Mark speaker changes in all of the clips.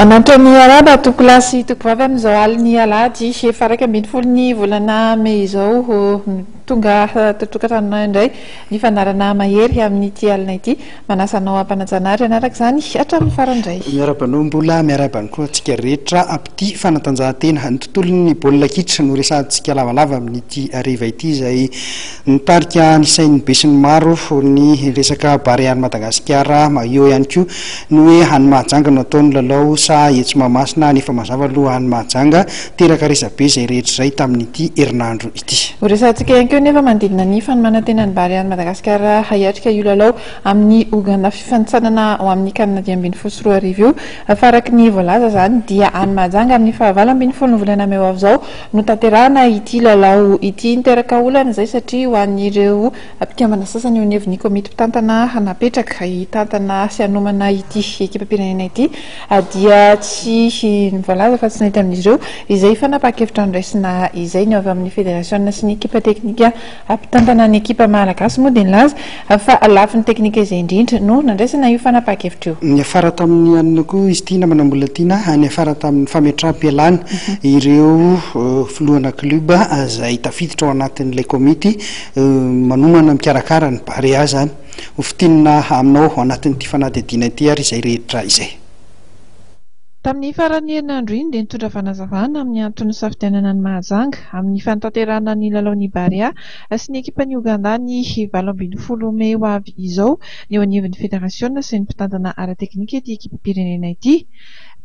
Speaker 1: Manantitra ny arahaba tompokolahy sy tompokovavy amin'izao alin'ny alahady faha 11 ny volana mey izao. Tonga ato an-tokantranonao indray ny fandaharana Mahery amin'ity alina ity. Manasa anao hampanajana ary hanaraka izany hatramin'ny farany indray.
Speaker 2: Miarahaba anao Mbola, miarahaba ihany koa antsika rehetra mpitia fanatanjahantena. Ny tontolon'ny baolina kitra no resahantsika lavalava amin'ity hariva ity izay nitarika ny sain'ny besinimaro ny resaka Barea an'i Madagasikara. Eo ihany koa ny hoe any Mahajanga no atao ny lalao sa etsy Mahamasina nefa mazava aloha any Mahajanga. Teraka resabe izay rehetra izay tamin'ity herinandro ity.
Speaker 1: Ho resahantsika ihany koa nefa manodidina ny fanomanan-tenan'ny Barea an'i Madagasikara hiatrika io lalao amin'ny Oganda fifanintsanana ho amin'ny Can 2015 io. Fa araka ny voalaza izany dia any Mahajanga amin'ny faha 18 ny volana mey ho avy izao no tanterahana ity lalao ity. Niteraka olana izay satria ho an'ireo mpikambana sasany eo anivon'ny komity mpitantana napetraka hitantana sy hanomana ity ekipam-pirenena ity dia tsy voalaza fa tsy nety amin'izy ireo izay fanapahan-kevitra noraisina izay. Ny avy amin'ny federasiona sy ny ekipa teknika mpitantana ny ekipa malagasy moa dia nilaza fa lafiny teknika izay indrindra no nandraisana io fanapahan-kevitra io.
Speaker 2: Niafara tamin'ny anona koa izy ity namana Mbolatiana, niafara tamin'ny fametraham-pialana ireo filohana club izay tafiditra ao anatin'ilay komity manomana mikarakara ny Barea izany. Ho fintinina aminao ao anatin'ity fanadihadiana ity ary izay rehetra izay.
Speaker 1: Tamin'ny faran'ny herinandro iny dia nitondra fanazavana amin'ny antony nisafidianana an'i Mahajanga amin'ny fanatanterahana ny lalaon'ny Barea sy ny ekipan'i Ouganda ny 18 mey ho avy izao ny eo anivon'ny federasiona sy ny mpitantana ara-teknika ity ekipam-pirenena ity.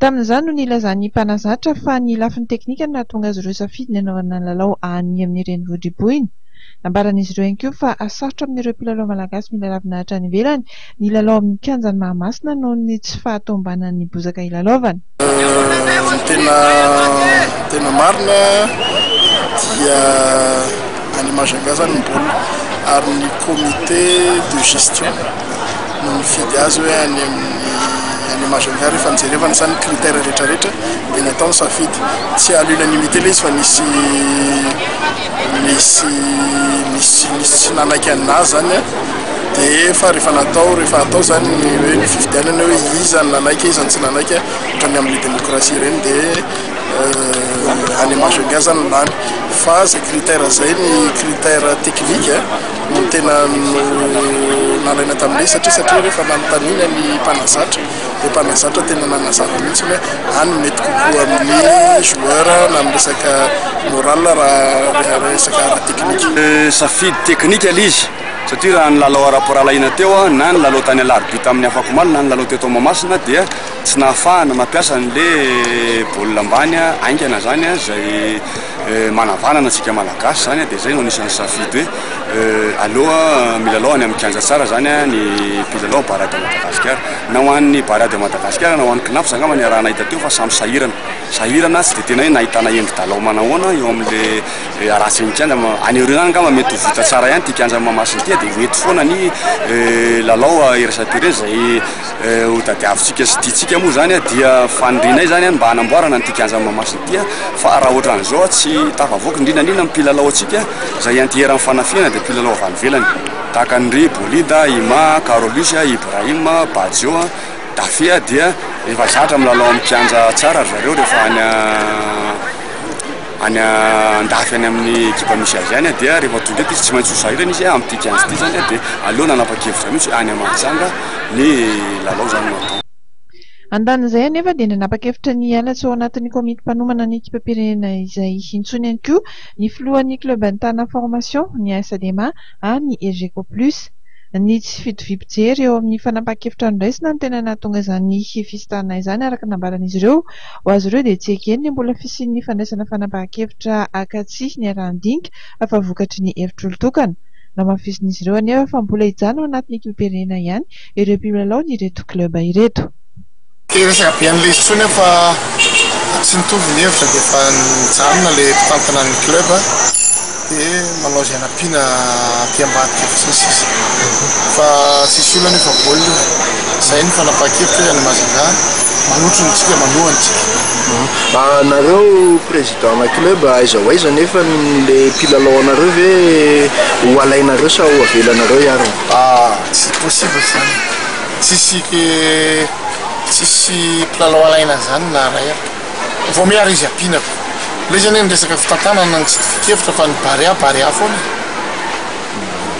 Speaker 1: Tamin'izany no nilazan'ny mpanazatra fa ny lafiny teknika no nahatonga azy ireo hisafidy ny hanaovana ny lalao any amin'ny renivohitr'i Boina. Nambaran'izy ireo ihany koa fa sarotra amin'ireo mpilalao malagasy mila ravinahitra any ivelany ny lalao amin'ny kianjan'i Mahamasina noho ny tsy fahatomombanan'ny bozaka hilalaovana.
Speaker 3: Ny tena tena marina dia any Majunga zany ny baolina ary ny comité de gestion no nifidy azy hoe any amin'ny any Majunga rehefa nijerevana zany ny critère rehetra rehetra dia natao ny safidy tsy à l'unanimité ilay izy fa nisy nisy nisy nisy tsy nanaiky an'azy zany Dia efa rehefa natao, rehefa atao izany ny hoe ny fifidianana hoe iza no nanaiky, iza no tsy nanaiky, ohatran'ny amin'ny demokrasia ireny dia any Majunga izany no lany. Fa izay critère izay ny critère technique no tena nalaina tamin'ilay izy satria satria rehefa nanontaniana ny mpanazatra, dia mpanazatra tena nanazava mihitsy hoe any no mety kokoa amin'ny joueur na amin'ny resaka moral raha resaka ara-teknika.
Speaker 4: Safidy teknika ilay izy. Satria raha ny lalao ara-pirahalahiana teo na ny lalao tany Alarobia tamin'ny afakomaly na ny lalao teto Mahamasina dia tsy nahafahana nampiasa an'le baolina ambany haingana zany izay manavanana antsika Malagasy zany dia izay no anisan'ny safidy hoe aleo milalao any amin'ny kianja tsara zany ny mpilalao Barea de Madagascar. Na ho an'ny Barea de Madagascar na ho an'ny Cnaps angamba niaraha-nahita teo fa samy sahirana. Sahirana tsy dia tena hoe nahitana endri-dalao manahoana eo amin'le Raha ny kianja any aoriana any angamba mety ho vita tsara ihany ity kianjan'i Mahamasina ity dia ho ety foana ny lalao iraisam-pirenena izay ho tadiavintsika sy tiantsika moa izany dia fanirianay izany mba hanamboarana an'ity kianjan'i Mahamasina ity fa raha ohatran'izao tsy tafavoaka indrindra indrindra ny mpilalao antsika izay anti-heran'ny fanafihana dia mpilalao avy any ivelany tahaka an-dry Bolida, Ima, Carolus, Ibrahim, Badio, Dafia dia efa zatra milalao amin'ny kianja tsara ry zareo rehefa any any andafy any amin'ny ekipa misy azy any dia rehefa tonga eto izy tsy maintsy ho sahirana izy amin'ity kianja ity zany dia aleo nanapa-kevitra mihitsy hoe any Mahajanga ny lalao zany no atao.
Speaker 1: Andanin'izay anefa dia nanapa-kevitra ny hiala tsy ao anatin'ny komity mpanomana ny ekipam-pirenena izay intsony ihany koa ny filohan'ny club Tana Formation, ny AS Adema ary ny Elgeco Plus. Ny tsy fitoviam-pijery eo amin'ny fanapahan-kevitra noraisina no tena nahatonga izany fisintahana izany araka ny nambaran'izy ireo. Ho azy ireo dia tsy ekeny ny mbola fisian'ny fandraisana fanapahan-kevitra aka-tsy niarahan-dinika fa vokatry ny hevitr'olon-tokana. Namafisin'izy ireo anefa fa mbola hijanona ao anatin'ny ekipam-pirenena ihany ireo mpilalaon'ireto klioba ireto.
Speaker 3: Te hiresaka be an'ilay izy intsony aho fa tsy nitovy ny hevitra dia efa nijanona ilay mpitantana ny club dia manao izay hanampiana aty ambadika sy ny sisa fa tsisy olana io fa baolina io, izay ny fanapahan-kevitra hoe any Majunga manotrona isika manohana isika.
Speaker 5: Nareo président na club aiza ho aiza nefa le mpilalao anareo ve ho alainareo sa ho avelanareo hiarina?
Speaker 3: Ah tsy possible zany. Tsisy ke Tsisy mpilalao alaina an'izany na ray ary. Vao miara izy ampiana ko. Ilay izy anie ny resaka fitantanana no tsy tovian-kevitra fa ny Barea Barea foana e.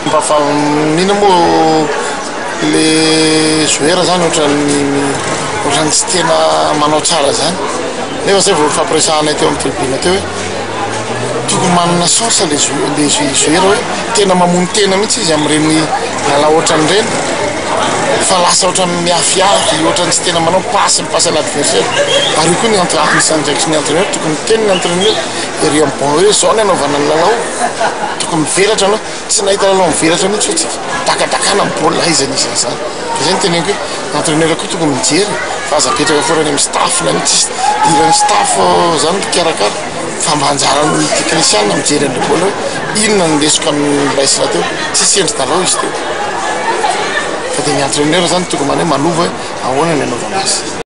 Speaker 3: Mba fa inona moa le joueur zany ohatran'ny ohatran'ny tsy tena manao tsara zany. Nefa zay vao nifampiresahanay teo amin'ny tribune teo hoe tokony manana chance le le joueur hoe tena mamono tena mihitsy izy amin'ireny lalao ohatran'ireny fa lasa ohatran'ny miafiafy, ohatran'ny tsy tena manao passe, mi-passe à l'adversaire. Ary io koa ny anisan'ny andraikitry ny entraineur, tokony miteny ny entraineur ery amin'ny banc hoe zao ny anaovana ny lalao, tokony mivelatra anao, tsy nahita lalao mivelatra mihitsy ve tsika, dakadakana ny baolina aiza nisy an'izany. Dia zay no teneniko hoe ny entraineur koa tokony mijery fa aza apetraka foana any amin'ny staff na tsisy idiran'ny staff zany mpikarakara fa mba anjaran'ny teknisiana mijery an'ilay baolina hoe inona ny lesoka noraisina teo, tsisy endri-dalao izy teo fa dia ny entraineur zany tokony manao hoe manova hoe ahoana ny anaovana azy.